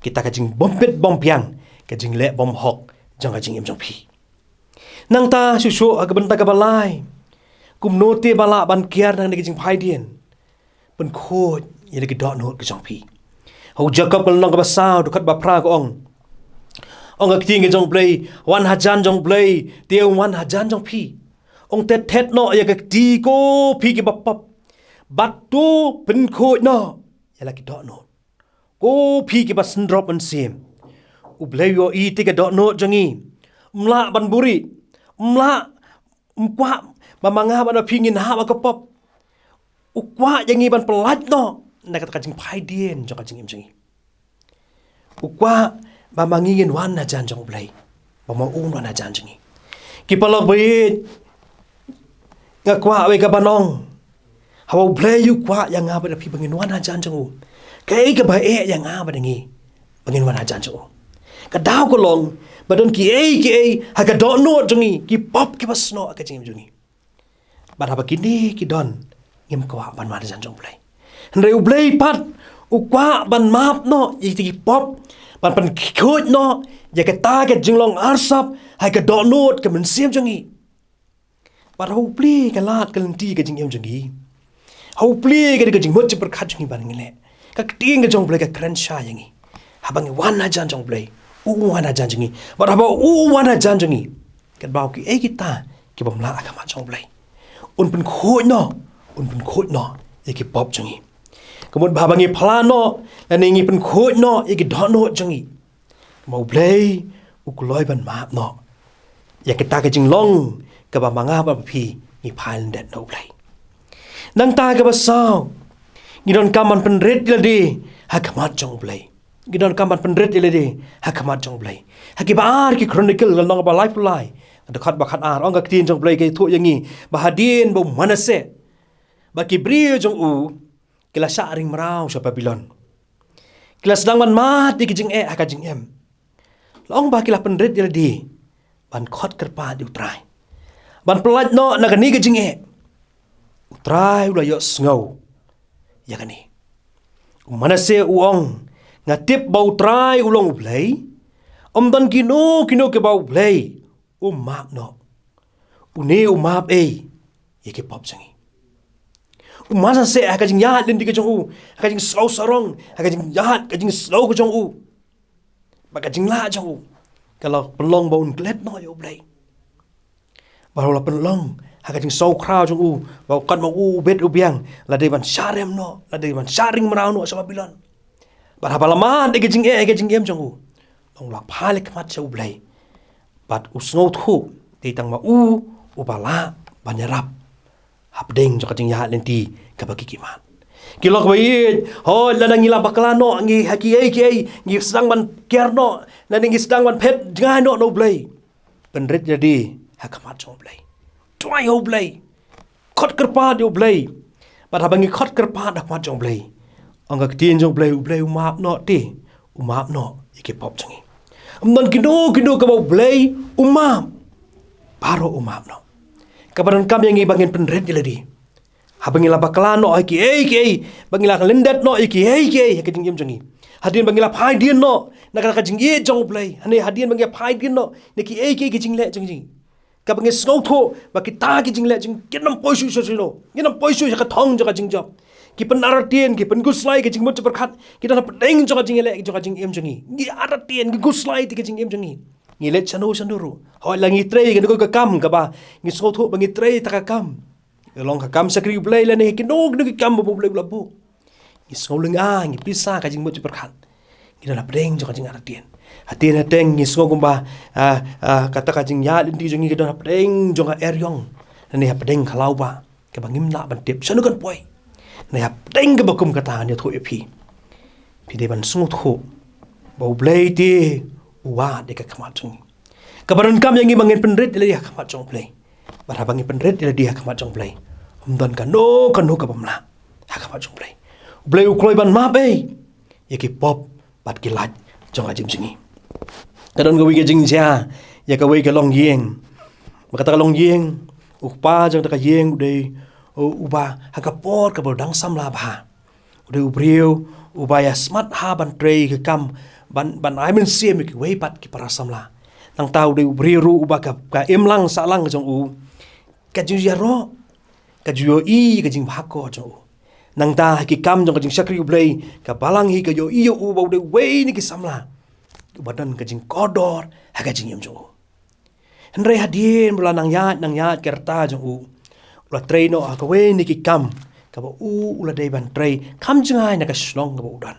kita ka jingbympit bymbiang, ka jingleh bymhok jong ka jingim jong phi. Nangta shuh shuh ha ka bynta kaba lai, kumno te ba lah ban kiar na kane ka jingphai dien? Pynkhuid ïa la ki dohnud ka jong phi. Ha u Jakob ka lynnong kaba saw, dkhot ba phra ka ong, ong ka ktien ka jong U Blei, wan hajan jong U Blei, te un wan hajan jong phi. Ong thet thet noh ïa ka kti ko phi kiba pop, bad to pynkhuid noh ïa la ki dohnud, ko phi kiba syndrop mynsiem. U Blei u ïohi te ka dohnud jong ngi. Um lah ban buhrieh, um lah, um kwah ba ma nga bad ma phi ngin hap ha ka pop. U kwah ïa ngi ban pyllait noh na kata ka jingphai dien jong ka jingim jong ngi. U kwah ba ma ngi ngin wan hajan jong U Blei, ba ma un wan hajan jong ngi. Ki paralok ba ïeit, nga kwah wei ka ban ong, haba U Blei u kwah ïa nga bad ïa phi ba ngin wan hajan jong u, kaei kaba eh ïa nga bad ïa ngi ba ngin wan hajan jong u? Ka daw ka long ba don kiei kiei ha ka dohnud jong ngi, ki pop kiba snoh ha ka jingim jong ngi. Bad haba kine ki don, ngim kwah ban wan hajan jong U Blei. Hynrei U Blei pat u kwah ban map noh ïa kita ki pop, ban pynkhuid noh ïa kata ka jinglong arsap ha ka dohnud ka mynsiem jong ngi. Bad haba u plie ka lad ka lynti ka jingim jong ngi, haba u plie ka, ka jingmut jingpyrkhat jong ngi ban ngi leh, ka ktien ka jong U Blei ka kren shai ïa ngi. Haba ngi wan hajan jong U Blei, u wan hajan jong ngi. Bad haba u wan hajan jong ngi, katba u kiei kita ki bym lah ha khmat jong U Blei, un pynkhuid noh, un pynkhuid noh ïa ki pop jong ngi. Ka mut ba haba ngi phla noh lane ngi pynkhuid noh ïa ki dohnud jong ngi, ma U Blei u kloi ban map noh ïa kita ki jinglong kaba ma nga bad ma phi ngi phai lyndet na U Blei. Nangta kaba saw, ngi donkam ban pynrit ïa lade ha khmat jong U Blei. Ngi donkam ban pynrit ïa lade ha khmat jong U Blei. Ha kiba ar ki Chronicle, lynnong ba laiphew lai, dkhot ba khatar, ong ka ktien jong U Blei ka ïathuh ïa ngi ba hadien ba u Manasseh bad ki briew jong u ki la shah ring mraw sha Babilon, ki la sdang ban mad ïa ki jingeh ha ka jingim. La ong ba ki la pynrit ïa lade ban khot kyrpad ïa U Trai, ban pyllait noh na kane ka jingeh. U Trai u la ïohsngew ïa kane. U Manasseh u ong, nga tip ba U Trai u long U Blei, ym don kino kino kiba U Blei um map noh. Une u map ei ïa ki pop jong ngi. U Manasseh ha ka jingïaid lynti ka jong u, ha ka jingsngew sarong, ha ka jingïaid, ka jingsngew ka jong u, bad ka jinglah jong u, ka la pynlong ba un klet noh ïa U Blei. Ba la pynlong ha ka jingsngew khraw jong u ba u kat ma u u bit u biang, la dei ban shah rem noh, la dei ban shah ring mraw noh sha Babilon. Bad haba la mad ïa ka jingeh, ïa ka jingim jong u, u la phai leit khmat sha U Blei. Bad u sngewthuh, dei tang ma u uba lah ban ïarap hapdeng jong ka jingïaid lynti kaba ki ki mad. Ki long kaba ïeit, hooid lada ngi la bakla noh, ngi ha kiei kiei ngi sdang ban kiar noh, lada ngi sdang ban phet jngai noh na U Blei, pynrit ïa lade ha khmat jong U Blei. Duwai ha U Blei. Khot kyrpad ïa U Blei. Bad haba ngi khot kyrpad ha khmat jong U Blei, ong ka ktien jong U Blei, U Blei u map noh te, u map noh ïa ki pop jong ngi. Ym don kino kino kaba U Blei um map. Baroh u map noh. Kaba donkam ïa ngi ba ngin pynrit ïa lade. Haba ngi la bakla noh ha kiei kiei, ba ngi la lyndet noh ha kiei kiei ha ka jingim jong ngi, hadien ba ngi la phai dien noh na ka, ka jingïeit jong U Blei, hynrei hadien ba ngi la phai dien noh na kiei kiei ki jingleh jong ngi, kaba ngi sngewthuh ba kita ki jingleh jong ngi kin ym poi shuh shuh shuh noh, kin ym poi shuh sha ka thong jong ka jingjop. Ki pynartatien, ki pynkhuslai ka jingmut jingpyrkhat, ki don hapdeng jong ka jingïaleh jong ka jingim jong ngi. Ngi artatien, ngi khuslai te ka jingim jong ngi. Ngi leit shano shano ruh, hooid la ngi trei kano ka kam kaba ngi sngewthuh ba ngi trei ta ka kam, ka long ka kam shakri U Blei lane kino kino ki kam ba U Blei u la buh, ngi sngew lynga, ngi pisa ka jingmut jingpyrkhat, ngi don hapdeng jong ka jingartatien. Hatien hateng ngi sngew kumba, ah, ah, kata ka jingïaid lynti jong ngi ka don hapdeng jong ka eriong lane hapdeng ka lawbah kaba ngim lah ban tip shano kan poi. Lane hapdeng kaba kum kata ngan ïathuh ïa phi, phi dei ban sngewthuh ba U Blei te u wad ïa ka khmat jong ngi. Kaba donkam ïa ngi ba ngin pynrit ïa lade ha khmat jong U Blei. Bad haba ngi pynrit ïa lade ha khmat jong U Blei, ym don kano kano kabym lah ha khmat jong U Blei. U Blei u kloi ban map ei ïa ki pop bad ki lait jong ka jingim jong ngi. Ka don kawei ka jingjia ïa kawei ka longïing. Ba kata ka longïing, u kpa jong kata ka ïing u dei u, uba ha ka por kaba u dang samla bha, u dei u briew uba ïa smat ha ban trei ka kam ban, ban ai mynsiem ïa kiwei pat ki para samla. Nangta u dei u briew ruh uba ka, ka imlang sahlang jong u ka ju ïaroh, ka ju ïohi ka jingbha ko jong u. Nangta ha ki kam jong ka jingshakri U Blei, ka balang hi ka ïohi ïa u ba u dei uwei na ki samla uba don ka jingkordor ha ka jingim jong u. Hynrei hadien ba u la nang ïaid nang ïaid ka rta jong u, u la trei noh ha kawei na ki kam kaba u, u la dei ban trei kham jngai na ka shnong kaba u don.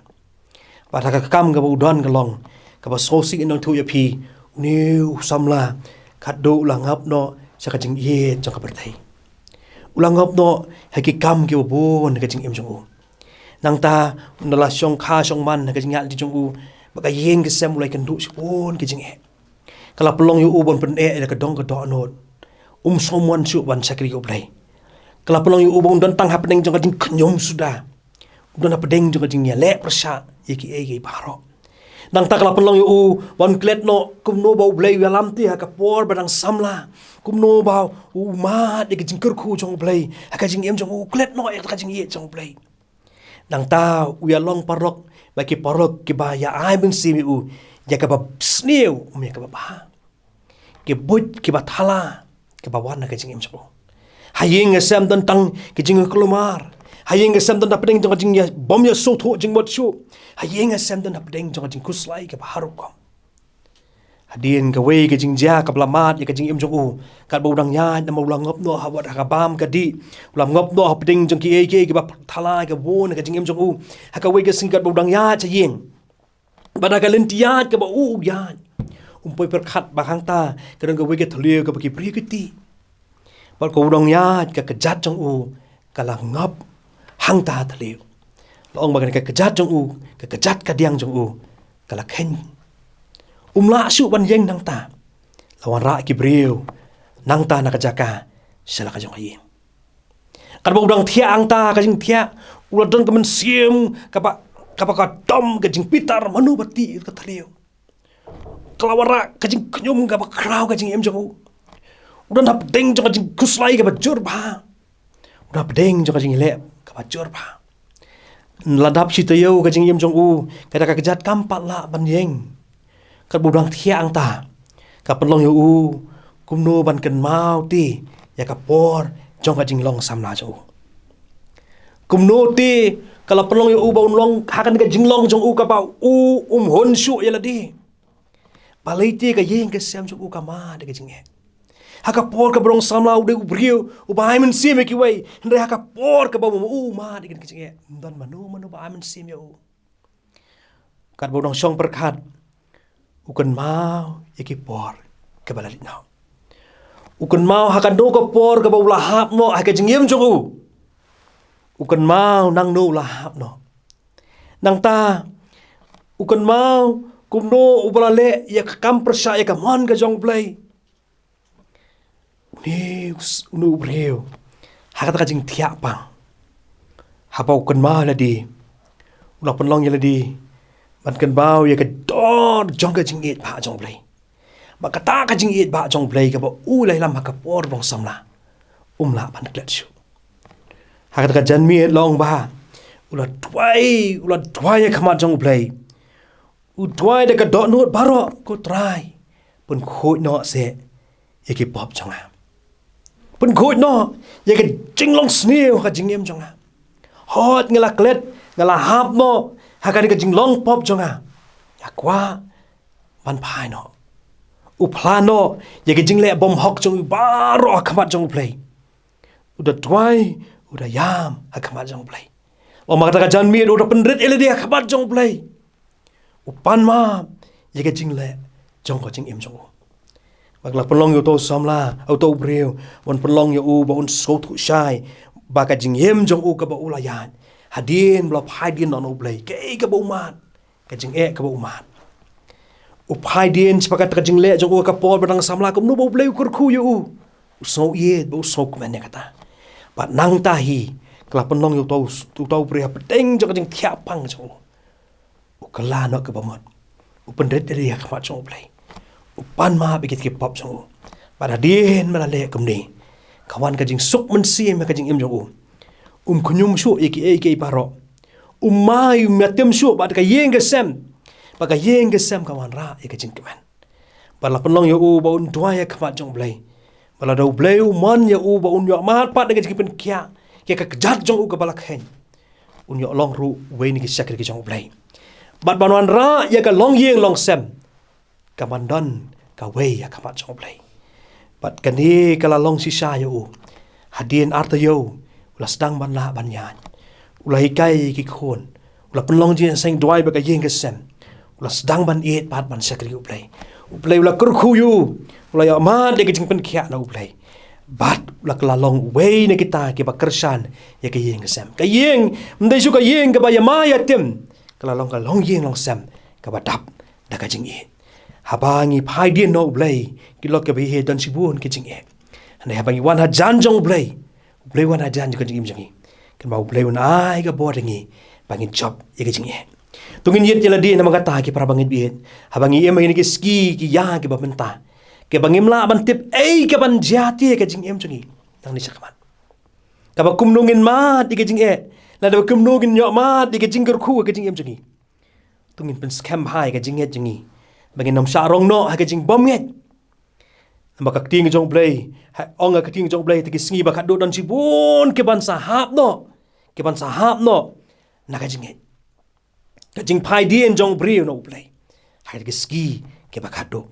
Bad ha ka kam kaba u don ka long kaba sngewsih ngan ïathuh ïa phi, une u samla khadduh u la ngop noh sha ka jingïeit jong ka pyrthei. U la ngop noh ha ki kam kiba bun ha ka jingim jong u. Nangta u la shong kha shong man ha ka jingïaid lynti jong u, bad ka ïing ka sem u la ïakynduh shibun ki jingeh. Ka la pynlong ïa u ban pyneh ïa ka dong ka dohnud. Um sngewmon shuh ban shakri ïa U Blei. Ka la pynlong ïa u ban don tang hapdeng jong ka jingkhñium suda. Um don hapdeng jong ka jingïaleh pyrshah ïa kiei kiei baroh. Nangta ka la pynlong ïa u ban klet noh kumno ba U Blei u ïalam te ha ka por ba dang samla. Kumno ba u mad ïa ka jingkyrkhu jong U Blei ha ka jingim jong u, u klet noh ïa ka jingïeit jong U Blei. Nangta u ïalong paralok bad ki paralok kiba ïa ai mynsiem ïa u ïa kaba sniew, um ïa kaba bha. Ki buit kiba thala kiba wan ha ka jingim jong u. Ha ïing ha sem don tang ki jingkulmar. Ha ïing ha sem don hapdeng jong ka jingïa, bym ïa sngewthuh jingmut shuh. Ha ïing ha sem don hapdeng jong ka jingkhuslai kaba harum kum. Hadien kawei ka jingjia kaba la mad ïa ka jingim jong u, katba u dang ïaid namar u la ngop noh ha wat ha ka bam ka dih. U la ngop noh hapdeng jong kiei kiei kiba thala kiba bun ha ka jingim jong u. Ha kawei ka sngi katba u dang ïaid sha ïing, bad ha ka lynti ïaid kaba u, u ïaid, um poi pyrkhat ba hangta ka don kawei ka thliew kaba ki briew ki tih. Bad ka u dang ïaid ka kjat jong u ka la ngop hangta thliew. La ong ba kane ka kjat jong u, ka kjat kadiang jong u, ka la kheiñ. Um lah shuh ban ïeng nangta. La wanrah ki briew nangta na ka jaka sha la ka jong ka ïing. Katba u dang thiah hangta ka jingthiah, u la don ka mynsiem kaba, kaba ka dom ka jingbitar, mano ba tih ka thliew. Ka la wanrah ka jingkhñium kaba khraw ka jingim jong u. U don hapdeng jong ka jingkhuslai kaba jur bha. U don hapdeng jong ka jingleh kaba jur bha. La dap shi taïew ka jingim jong u, kata ka kjat kam pat lah ban ïeng. Katba u dang thiah hangta, ka pynlong ïa u kumno ban kynmaw te ïa ka por jong ka jinglong samla jong u. Kumno te ka la pynlong ïa u ba un long ha kane ka jinglong jong u kaba u um hun shuh ïa lade. Balei te ka ïing ka sem jong u ka mad ïa ka jingeh. Ha ka por kaba u long samla u dei u briew uba ai mynsiem ïa kiwei, hynrei ha ka por kaba u mad ïa ka jingeh, ym don mano mano ba ai mynsiem ïa u. Katba u dang shong pyrkhat, u kynmaw ïa ki por kaba la leit noh. U kynmaw ha kano ka por kaba u la hap noh ha ka jingim jong u. U kynmaw nangno u la hap noh. Nangta u kynmaw kumno uba la leh ïa ka kam pyrshah ïa ka mon ka jong U Blei. Une u s-, une u briew, ha kata ka jingthiah pang, haba u kynmaw ïa lade, u la pynlong ïa lade ban kynmaw ïa ka dor jong ka jingïeit bha jong U Blei. Ba kata ka jingïeit bha jong U Blei kaba u la ïalam ha ka por ba u long samla, um lah ban klet shuh. Ha kata ka janmiet la ong ba u la duwai, u la duwai ha khmat jong U Blei. U duwai da ka dohnud baroh, ko Trai, pynkhuid noh seh ïa ki pop jong nga. Pynkhuid noh ïa ka jinglong sniew ha ka jingim jong nga. Hooid nga la klet, nga la hap noh ha kane ka jinglong pop jong nga. Nga kwah ban phai noh. U phla noh ïa ka jingleh bymhok jong u baroh ha khmat jong U Blei. U da duwai, u da ïam ha khmat jong U Blei. Ong ba ha kata ka janmiet u da pynrit ïa lade ha khmat jong U Blei. U pan map ïa ka jingleh jong ka jingim jong u. Ba ka la pynlong ïa uto u samla, uto u briew, ban pynlong ïa u ba un sngewthuh shai ba ka jingim jong u kaba u la ïaid, hadien ba la phai dien noh na U Blei, kaei kaba u mad, ka jingeh kaba u mad. U phai dien shaphang kata ka jingleh jong u ha ka por ba u dang samla, kumno ba U Blei u kyrkhu ïa u. U sngew ïeit bad u sngewkmen ïa kata. Bad nangta hi ka la pynlong ïa uto u, uto u briew hapdeng jong ka jingthiah pang jong u. U kylla noh kaba mut. U pynrit ïa lade ha khmat jong U Blei. U pan map ïa kita ki pop jong u. Bad hadien ba la leh kumne, ka wan ka jingsuk mynsiem ha ka jingim jong u. Um khñium shuh ïa kiei kiei baroh. Um mai, um ïatim shuh bad ka ïing ka sem. Bad ka ïing ka sem ka wanrah ïa ka jingkmen. Bad la pynlong ïa u ba un duwai ha khmat jong U Blei. Bad lada U Blei u mon ïa u ba un ïoh mad pat na ka jingpynkhiah ïa ka kjat jong u kaba la kheiñ, un ïoh long ruh uwei na ki shakri ki jong U Blei. Bad ban wanrah ïa ka longïing longsem, ka ban don kawei ha khmat jong U Blei. Bad kane ka la long shisha ïa u. Hadien ar taïew u la sdang ban lah ban ïaid. U la hikai ïa ki khun. U la pynlong jingïaseng duwai bad ka ïing ka sem. U la sdang ban ïeit bad ban shakri U Blei. U Blei u la kyrkhu ïa u. U la ïoh mad ïa ka jingpynkhiah na U Blei. Bad u la kylla long uwei na kita kiba kyrshan ïa ka ïing ka sem. Ka ïing, ym dei shuh ka ïing kaba ïa ma ïa tim. Ka la long ka longïing longsem kaba dap da ka jingïeit. Haba ngi phai dien na U Blei, ki lok kiba ïeit, don shibun ki jingeh. Hynrei haba ngi wan hajan jong U Blei, U Blei wan hajan jong ka jingim jong ngi. Kynmaw U Blei un ai ka bor ïa ngi ba ngin jop ïa ka jingeh. To ngin ïeit ïa lade namar kata ki para bangeit baieit. Haba ngi im ha kine ki sngi ki ïa kiba mynta, kiba ngim lah ban tip ei ka ban jia te ha ka jingim jong ngi nangne shakhmat. Kaba kumno ngin mad ïa ka jingeh, lada ba kumno ngin ïoh mad ïa ka jingkyrkhu ha ka jingim jong ngi. To ngin pynskhem bha ïa ka jingngeit jong ngi ba ngin ym shah rong noh ha ka jingbymngeit. Namar ka ktien jong U Blei, ha, ong ka ktien jong U Blei, ha kita ki sngi ba khadduh don shibun ki ban sa hap noh, ki ban sa hap noh na ka jingngeit. Ka jingphai dien jong u briew na U Blei ha kita ki sngi kiba khadduh.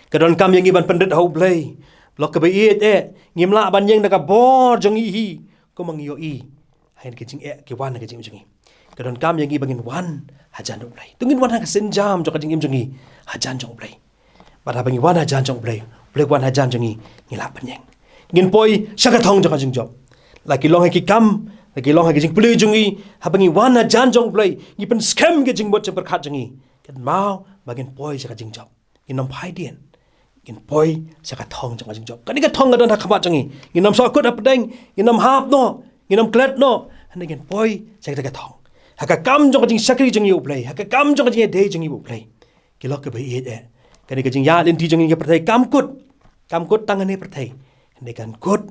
Ka donkam ïa ngi ban pynrit ha U Blei. Lok kiba ïeit eh, ngim lah ban ïeng da ka bor jong ngi hi, kumba ngi ïohi ha kine ki jingeh ki wan ha ka jingim jong ngi. Ka donkam ïa ngi ba ngin wan hajan U Blei. To ngin wan ha ka sienjam jong ka jingim jong ngi hajan jong U Blei. Bad haba ngi wan hajan jong U Blei, U Blei wan hajan jong ngi, ngi lah ban ïeng. Ngin poi sha ka thong jong ka jingjop. La ki long ha ki kam, la ki long ha ki jingpule jong ngi, haba ngi wan hajan jong U Blei, ngi pynskhem ki jingmut jingpyrkhat jong ngi. Kynmaw ba ngin poi sha ka jingjop. Ngin ym phai dien. Ngin poi sha ka thong jong ka jingjop. Kane ka thong ka don ha khmat jong ngi. Ngin ym sahkut hapdeng, ngin ym hap noh, ngin ym klet noh. Hynrei ngin poi sha ka thong. Ha ka kam jong ka jingshakri jong ngi U Blei, ha ka kam jong ka jingïadei jong ngi U Blei. Ki lok kiba ïeit eh. Kane ka jingïaid lynti jong ngi ka pyrthei kam kut. Kam kut tang kane pyrthei. Hynrei kan kut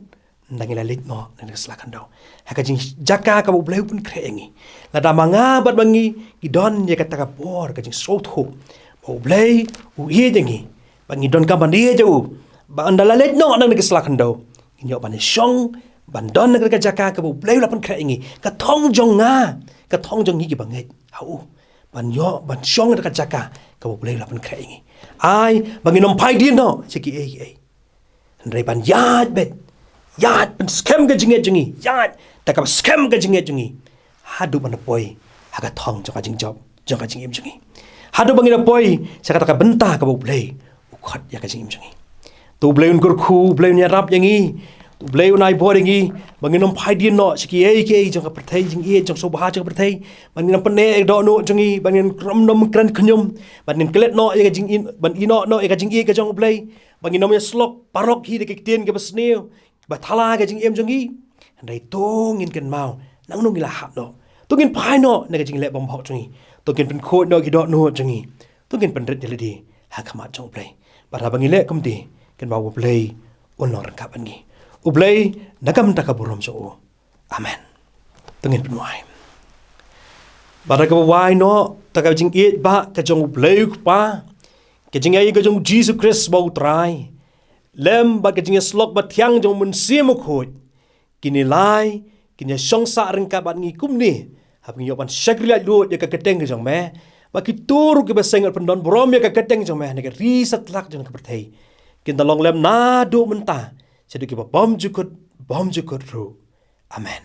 ynda ngi la leit noh na ka sla khyndew. Ha ka jingjaka kaba U Blei u pynkhreh ïa ngi. Lada ma nga bad ma ngi ngi don ïa kata ka bor ka jingsngewthuh ba U Blei u ïeit ïa ngi. Ba ngi donkam ban ïeit ïa u. Ba ynda la leit noh na ka sla khyndew, ngin ïoh ban shong, ban don na ka jaka kaba U Blei u la pynkhreh ïa ngi. Ka thong jong nga, ka thong jong ngi kiba ngeit ha u. Ban ïoh ban shong na ka jaka kaba U Blei u la pynkhreh ïa ngi. Ai ba ngin ym phai dien noh sha kiei kiei. Hynrei ban ïaid beit, ïaid pynskhem ka jingngeit jong ngi, ïaid da kaba skhem ka jingngeit jong ngi. Haduh ban da poi ha ka thong jong ka jingjop, jong ka jingim jong ngi. Haduh ba ngin da poi sha kata ka bynta kaba U Blei u khot ïa ka jingim jong ngi. To U Blei un kyrkhu, U Blei un ïarap ïa ngi. To U Blei un ai bor ïa ngi ba ngin ym phai dien noh sha kiei kiei jong ka pyrthei, jingïeit jong sngewbha jong ka pyrthei. Ba ngin ym pyneh ïa ka dohnud jong ngi, ba ngin ym kren khñium, ba ngin klet noh ïa ka jingïeit, ban ïehnoh noh ïa ka jingïeit ka jong U Blei. Ba ngin ym ïasyllok paralok hi da ki ktien kiba sniew ba thala ka jingim jong ngi. Hynrei to ngin kynmaw nangno ngi la hap noh. To ngin phai noh na ka jingleh bymhok jong ngi. To ngin pynkhuid noh ki dohnud jong ngi. To ngin pynrit ïa lade ha khmat jong U Blei. Bad haba ngi leh kumta, kynmaw U Blei un long ryngkat bad ngi. U Blei na ka bynta ka burom jong u. Amen. To ngin pynwai. Bad ha kaba wai noh, ta ka jingïeit ba ka jong U Blei U Kpa, ka jingïeit ka jong U Jisu Khrist ba U Trai, lem bad ka jingïasyllok bathiang jong U Mynsiem Bakhuid, kine lai kin ïa shong sah ryngkat bad ngi kumne haba ngi ïoh ban shakri laitluid ïa ka kyrteng ka jong me. Bad kito ruh kiba seng ban pyndon burom ïa ka kyrteng jong me ha ka ri satlak jong ka pyrthei, kin da long lem naduh mynta shaduh kiba bymjukut bymjukut ruh. Amen.